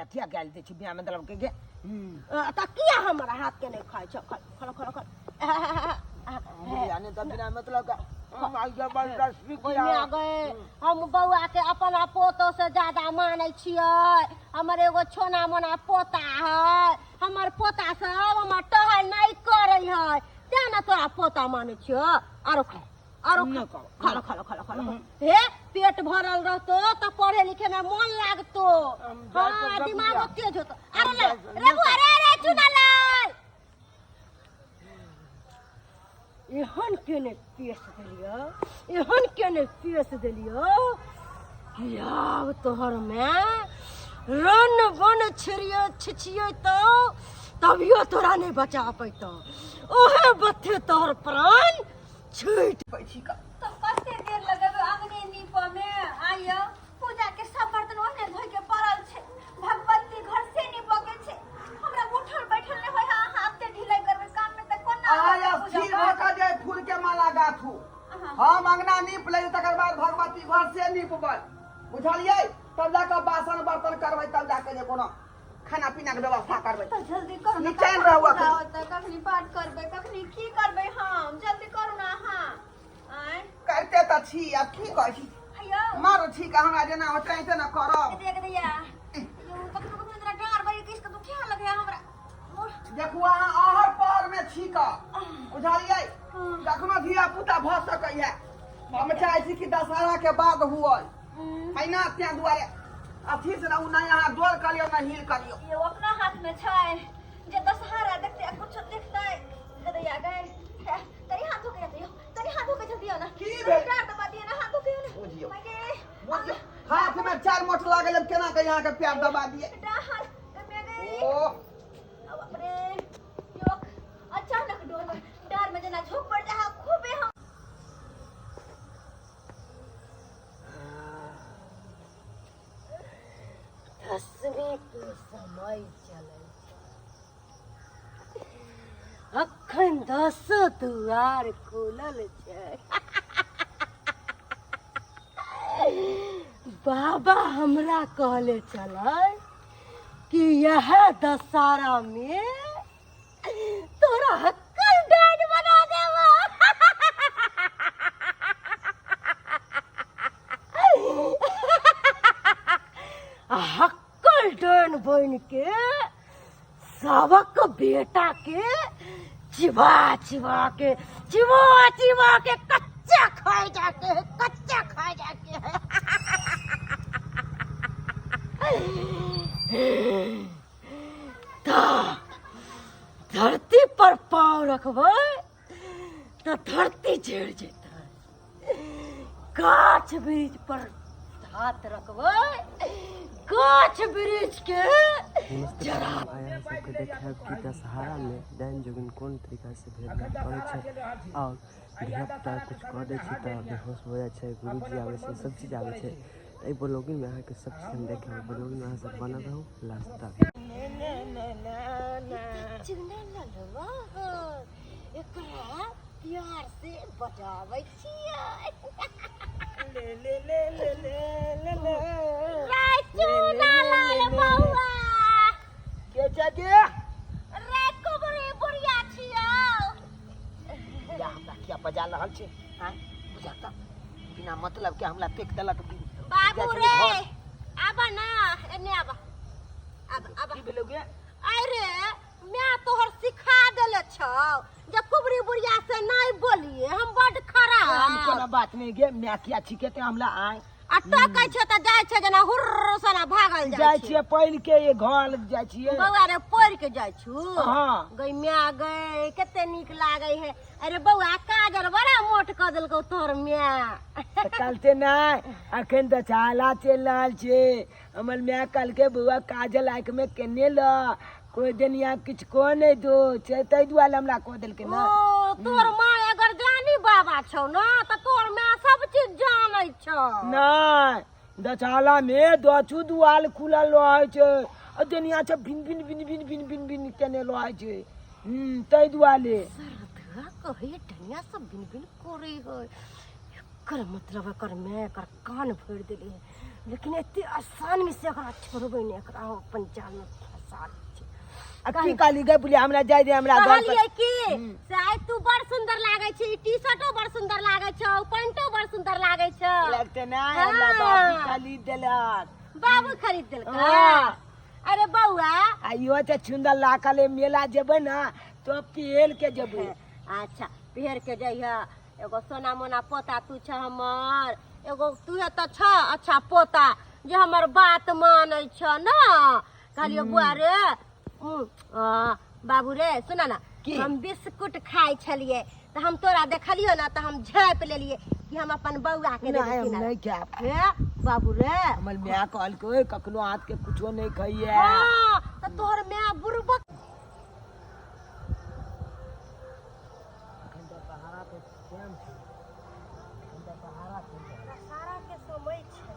किया गालि दै छी बिना मतलब के गे? तऽ किया हमर हाथ के नहि खाइ छौ? खा खा खा खा। बुढ़िया ने तऽ बिना मतलब के हम आई जबरदस्ती किया गए। हम बौआ के अपना पोतो से ज्यादा मानै छियै। हमर एगो छोना मोना पोता है, हमर पोता सब हमर टहल नहि करै है, तें ने तोरा पोता मानै छियो। आरो खा, आरो खा। खा लो, खा लो, खा लो, खा लो। हे, पेट भरल रहतो तऽ पढ़े लिखे में मन लागतो। हाँ, दिमाग तेज होतो। अरे ले रे बुआ, रे रे चुनालाल, एहन केने पेश देलियो, एहन केने पेश देलियो कि आब तोहर में रन बन छिड़ियो छिछियो तो तभियो तोरा नहीं बचा पैतो। ओहे बथे तोहर प्राण छूट छी का। तो कते देर लगेबै अंगने नीपऽ में? आइयो पूजा के सब बर्तन ओहने धोइ के पड़ल छै, भगवती घर से नीपऽ के छै। हमरा उठल बैठल नहि होय है, अहाँ एते ढिलाई करबै काम में तऽ कोना अहाँ होतै पूजा स्थिर भऽ पाठ? कऽ जे फूल के माला गाथू, हम अंगना नीप लेबै, तकर बाद भगवती घर से नीपबै, बुझलियै? तब जाकऽ बासन बर्तन करबै, तब जाकऽ जे कोनो खाना पीना के व्यवस्था करबै। तऽ जल्दी करू ने। निचैन कखन रहू पूजा अखन। होतै, कखनी पाठ करबै, कखनी की करबै हम? जल्दी करू ने अहाँ। आँय? करिते तऽ छी, आब की कहै छी? हैयौ। मारू छी का, हमरा जेना होतै तेना ने करब। देख दैया यौ, कखनो कखनो जरा डाँर बड़ी किस के दुखिया लगे हमरा। देखू, अहाँ अहर पहर में छी का, बुझलियै? कखनो धिया पुता भऽ सकैया। हम चाहै छी कि दशहरा के बाद हुए है ना, तें दुआरे अथी से रहू। नहीं अहाँ डोल करियौ, नहीं हिल करियौ। ये अपना हाथ में छै जे दशहरा देखते आ कुछो देखते। दैया गए, तनी हाथ धोके दियो, तनी हाथ धोके जल्दी आओ ना। की भेल? डाँर दबा दिए ना, हाथ धोके ना। बुझियौ। माय गे। बुझियौ, हाथ में चार मोट लागल, अब केना के यहाँ के पैर दबा दिए? डाँर में गई। ओ अब अपने यो अचानक डोर में डार में जना झोंक पड़ जा खूबे हम। दसवीं के समय चलै छै, अखन दसो दुआर खुलल छै। बाबा हमरा कहले चलै कि यह दशहरा में तोरा हक्कल डांड बना देबो। हक्कल डांड बन के सबक बेटा के चिबा चिबा के, चिबा चिबा के कच्चा खाए जाके है, कच्चा खाए जाके है। तऽ धरती पर पाँव रखबै तऽ धरती झेड़ जेतै, गाछ वृक्ष पर हाथ रखबै गाछ वृक्ष के जरा। आइ अहाँ सबके देखायब कि दशहरामे डाइन जोगिन कोन तरीकासँ भेदभाव करै छै आओर धियापुता किछु कऽ दै छै तऽ बेहोश भऽ जाइ छै, गुरुजी आबै छै, सब चीज आबै छै। एहि ब्लॉगिंगमे अहाँके सब चीज हम देखायब। ब्लॉगिंगमे अहाँ सब बनल रहू लास्ट तक। चुना ललवा है, एकरा प्यार से बजाबै छियै। ले ले ले ले ले ले ले रे चुना लाल बौआ। के छै के? रे कुबरी बुढ़िया छियौ। या हमरा किया बजा रहल छै? आँय, बुझा तऽ बिना मतलब के हमरा फेक देलक। बाबू जाइ रे छलै घर। आबा ना, एने आबा, आबा आबा। की भेलौ गे? अरे मैं तोहर सिखा देले छौ जे कुबरी बुढ़िया से नहीं बोलिए, हम बड हम खराब। कोनो बात नहीं गे, मैं किया छिके ते हमरा आय आ टकै छै तऽ जाइ छै जेना हुर्र सना भागल जाइ जाइ छै। छियै पढ़ि के, ये घर जाइ छियै। बौआ रे, पढ़ि के जाइ छु? हाँ। गई माय गई, कते नीक लागै है। अरे बौआ, काजर बड़ा मोट कऽ देलकौ तोहर माय। तऽ कहलते नहि, अखन तऽ छाला चलि रहल छै। हमर माय कहलकै, बौआ, काजल आँखि में केने ल कोई दिन यहाँ किछु कऽ नहि दो छै, ताहि दुआरे हमरा कऽ देलकै ने। ओ तोहर माय अगर जानी बाबा छौ ना तऽ तोहर माय सब चीज जानै छौ। नहि, दछाला में दछू दुआल खुलल रहै छै आ दुनिया छै भिन भिन भिन भिन भिन भिन भिन केने रहै छै। ताहि दुआरे सरधा कहै डनिया सब भिन भिन करै है। एकर मतलब एकर माय एकर कान भरि देले है, लेकिन एते आसानी से एकरा छोड़बै नहि, एकरा हम अपन जाल में फंसा लै छी। आ की कहली गै बुढ़िया, हमरा जाय दे, हमरा घर पर। कहलियै कि से आइ तू बड़ सुंदर लागै छी, ई टी शर्टो बड़ सुंदर लागै छौ, पैंटो बड़ सुंदर लागै छौ। लगते ना हमरा हाँ। बाबू खरीद देलक। बाबू खरीद देलक? हाँ। अरे बौआ, आ इहो तऽ सुंदर लागल है, मेला जेबै ना तो पेल के जेबै। अच्छा, पहिर के जइह। एगो सोना मोना पोता तू छ हमर, एगो तू है तऽ छ अच्छा पोता जे हमर बात मानै छ ना। कहलियो बुआ रे, बाबू रे, सुना ना। की? हम बिस्कुट खाइ छलियै तऽ हम तोरा देखलियो ना तऽ हम झाँपि लेलियै कि हम अपन बौआ के नहीं, देबै। हम कि ना नहीं खायब। हे बाबू रे, हमर माय कहलकै कखनो हाथ के कुछो नहीं खाइए। हाँ, तऽ तोहर माय बुड़बक। अखन दशहरा के टाइम छै, अखन दशहरा चलि रहल छै। दशहरा के समय छै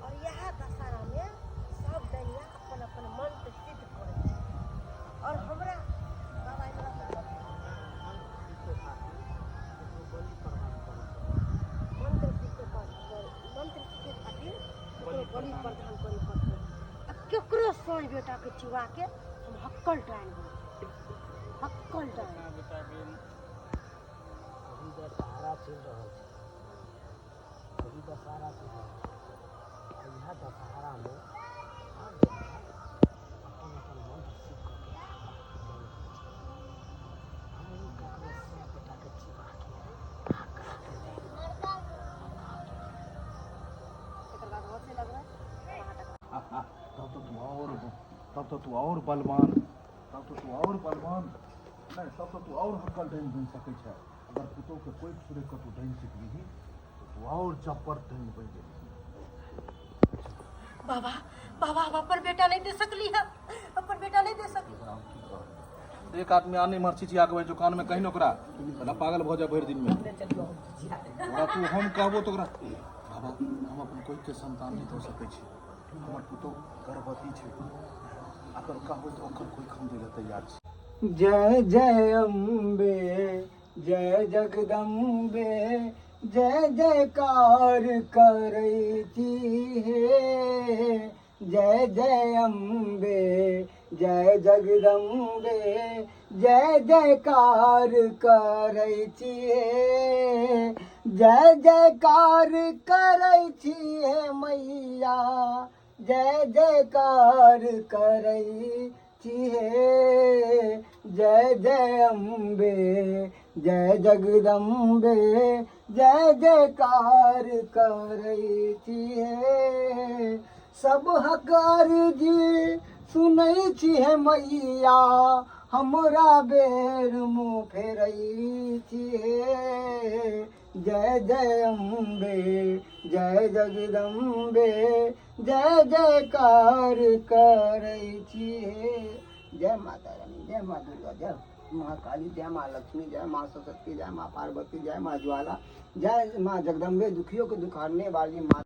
और इएह दशहरा में सब डनिया अपन अपन मंत्र सिद्ध करै छै और हमरा बाबा हमरा मंत्र सीखे मंत्र सीखे खातिर ककरो बलि प्रदान करे पड़तै आ केकरो साँझ बेटा के चिवा के हम हक्कल डाइन बन, हक्कल डाइन। अभी दशहरा चलि रहल छै, अभी दशहरा चलि रहल छै आ इएह दशहरामे सब डनिया अपन अपन मंत्र सीख कऽ के बनि रहल छै। हमहूँ ककरो साँप बेटाके चिबा के हक्का के डाइन। एकर बाद हँसे लगबै। तब तो तू और, तब तो तू और बलवान, तब तो तू और बलवान नहीं, तब तो तू और हक्कल डाइन बनि सकै छै। अगर पुतोह के कोइ सुरे के तू डाइन सिखबिही तो तू और जब्बर डाइन बनि जेबही। बाबा, बाबा, हम अपन बेटा नहीं दे सकली है, अपन बेटा नहीं दे सकली। एकरा हम की कहब? एक आदमी आने इम्हर चिचिया के जो कान में कहीं ओकरा साला पागल भऽ जाए भरि दिन में। ओकरा तू हम कहबो तो ओकरा बाबा, हम अपन कोई के संतान नहीं दऽ सकै छी। हमर पुतोह गर्भवती छै, अगर कहबै तऽ ओकर कोई हम दै लए तैयार छी। जय जय अम्बे, जय जगदम्बे, जय जयकार करै छी हे। जय जय अम्बे, जय जगदम्बे, जय जयकार करै छी हे। जय जयकार करै छी हे मैया, जय जयकार करै छी हे। जय जय अम्बे, जय जगदम्बे, जय जयकार करै छी हे। सब हक अर्जी सुनै छी हे मैया, हमरा बेर मुँह फेरै छी हे। जय जय अम्बे, जय जगदम्बे, जय जयकार करै छी हे। जय माता रानी, जय माँ दुर्गा, जय माँ काली, जय माँ लक्ष्मी, जय माँ सरस्वती, जय माँ पार्वती, जय माँ ज्वाला, जय माँ जगदम्बे, दुखियों के दुख हरने वाली माँ।